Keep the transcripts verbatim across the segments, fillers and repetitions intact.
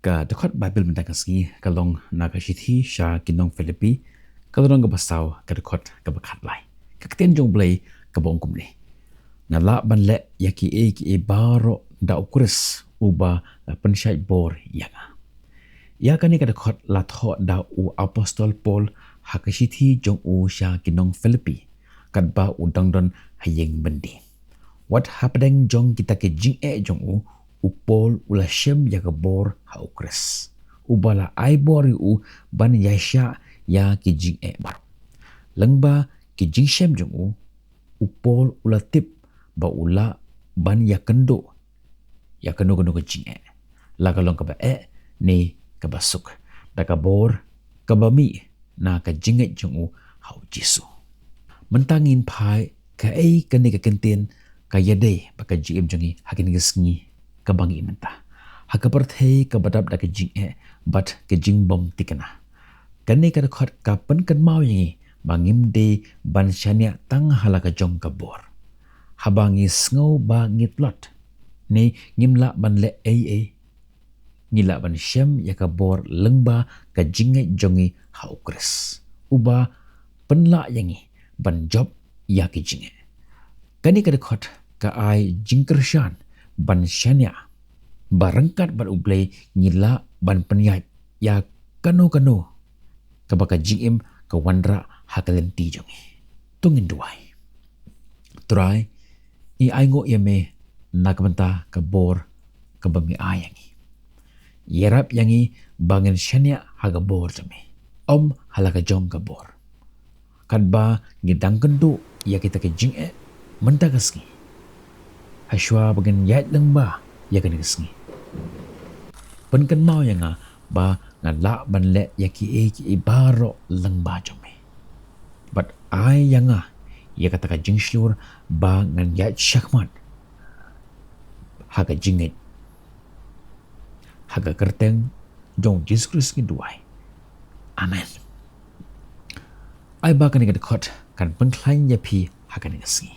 Ka dkhot Baibl mynta ka sngi ka long na ka shithi sha ki nong Philippi, ka lynnong kaba saw, ka dkhot kaba khatlai. Ka ktien jong U Blei kaba ong kumne: Nga lah ban leh ïa kiei kiei baroh da U Khrist uba la pynshait bor ïa nga. Ïa kane ka dkhot la thoh da u apostol Paul ha ka shithi jong u sha ki nong Philippi, katba u dang don ha ïing byndi. Wat hapdeng jong kita ki jingeh jong u, u Paul u la shem ïa ka bor ha U Khrist, uba la ai bor ïa u ban ïaishah ïa ki jingeh baroh. Lyngba ki jingshem jong u, u Paul u la tip ba u lah ban ïakynduh ïa kano kano ka jingeh, la ka long kaba eh ne kaba suk, da ka bor kaba mih na ka jingngeit jong u ha U Jisu. Mynta ngin phai kaei kane ka kyntien ka ïadei bad ka jingim jong ngi ha kine ki sngi kaba ngi im mynta, ha ka pyrthei kaba dap da ka jingeh bad ka jingbymthikna. Kane ka dkhot ka pynkynmaw ïa ngi ba ngim dei ban shaniah tang ha la ka jong ka bor. Haba ngi sngew ba ngi tlot ne ngim lah ban leh ei ei, ngi lah ban shem ïa ka bor lyngba ka jingngeit jong ngi ha U Khrist, uba pynlah ïa ngi ban jop ïa ki jingeh. Kane ka dkhot ka ai jingkyrshan ban shaniah ba ryngkat bad U Blei ngi lah ban pynïaid ïa kano kano kaba ka jingim ka wanrah ha ka lynti jong ngi. To ngin duwai. Trai, ngi ainguh ïa me na ka bynta ka bor kaba me ai ïa ngi. Ïarap ïa ngi ba ngin shaniah ha ka bor jong me, ym ha la ka jong ka bor. Katba ngi dang kynduh ïa kita ki jingeh mynta ka sngi, hashwa ba ngin ïaid lyngba ïa kane ka sngi, pynkynmaw ïa nga ba ngan lah ban leh ïa kiei kiei baroh lyngba jong me. Bad ai ïa nga ïa kata ka jingshlur ba ngan ïaid shakhmat ha ka jingngeit. Ha ka kyrteng jong U Jisu Khrist ngi duwai. Amen. Ai ba kane ka dkhot kan pynkhlaiñ ïa phi ha kane ka sngi.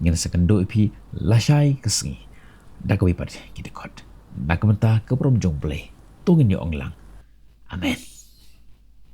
Ngin sa kynduh ïa phi lashai ka sngi da kawei pat ki dkhot. Na ka bynta ka burom jong U Blei, to ngin ïa ong lang: Amen.